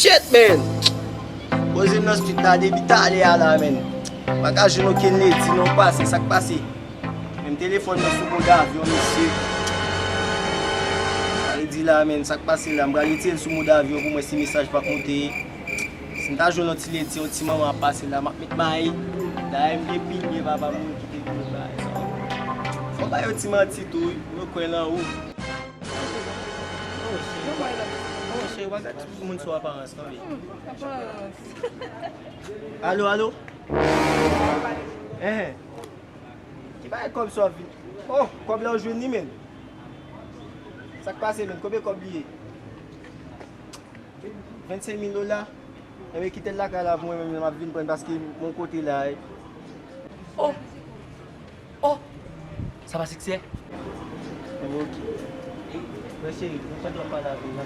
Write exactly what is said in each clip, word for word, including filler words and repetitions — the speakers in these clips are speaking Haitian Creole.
Shit, man! Poze m nan street la depi talè a la, man. M pa ka jwenn okenn ledi non pase, sa k pase? Menm telefòn nan sou mode avion, mesye. Sa vle di la, man, sa k pase la? M pral retire l sou mode avion pou mwen si mesaj p ap monte. Si m ta jwenn yon ti ledi, yon ti manman ap pase la, m ap met mayi. Dayè m gen pinye papa m wi ki te vin bay sa. Fò w ba yo ti manti tou wi, pou yo kwè nan ou. Oh, cheri, pa, oh, cheri, pa gad tout moun sou aparans non, baby. Hmm, aparans. Alo, alo? Enhen. Ki bagay kòb sa w ap vin? Oh, kòb la w jwenn li, menm? Sa k pase, menm? Konbyen kòb li ye? Vennsenk mil dola? Enben, kite l lakay la pou mwen menm, m ap vin pran l paske m yon kote la, wi. Oh! Oh! Sa pa Siksè? Enben, oke. Mwen cheri, mwen kontan pale avè w la.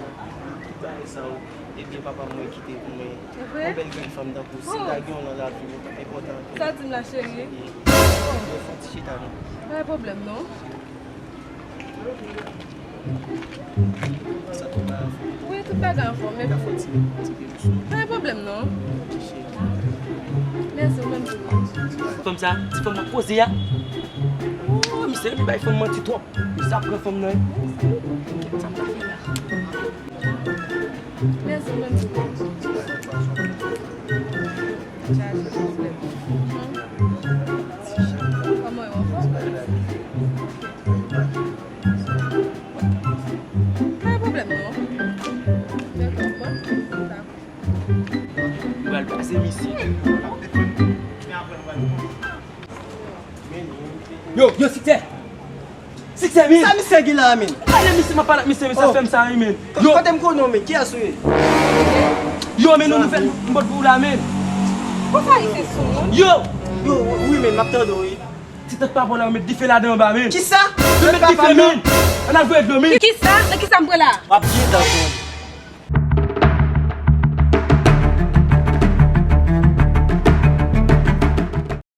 Tout bagay sa yo, ebyen papa mwen kite pou mwen. Yon bèl grenn fanm tankou w, si m ta gen w nan lavi m, li t ap enpòtan anpil. Sa w di m la, cheri? Wi. Mwen fè yon ti chita non. Pa gen pwoblèm non. Sa tout bagay anfòm? Wi, tout bagay anfòm. Ka fè ti, ti pe douce. Pa gen pwoblèm non. Mèsi, ou menm tou. Fanm sa, ti fanm nan poze a. Oh, misye renmen bay fanm manti twòp. Misye ap pran fanm nan. Sa m ta fè la? Mèsi, ou menm tou. Chaje pwoblèm. Kòman yo anfòm? Pa gen pwoblèm non. Yo pral pase misye. Yo, yo, Siksè! Siksè, men! Sa misye gen la a, men? Ou pale misye, m ap pale ak misye, misye ap fè m sa, wi, men. Yo! Kote m konnen w, men? Kiyès ou ye? Yo, men, nou, nou fè m bòt pou w la, men. Konsa, li se sou moun? Yo! Yo, wi, men, m ap tande w, wi. Ti tante papa w la, met dife ladan anba, men. Kisa? Yo met dife, men. Ann al voye dlo, men. Kisa? Nan kisa m pran la? W ap byen tankou.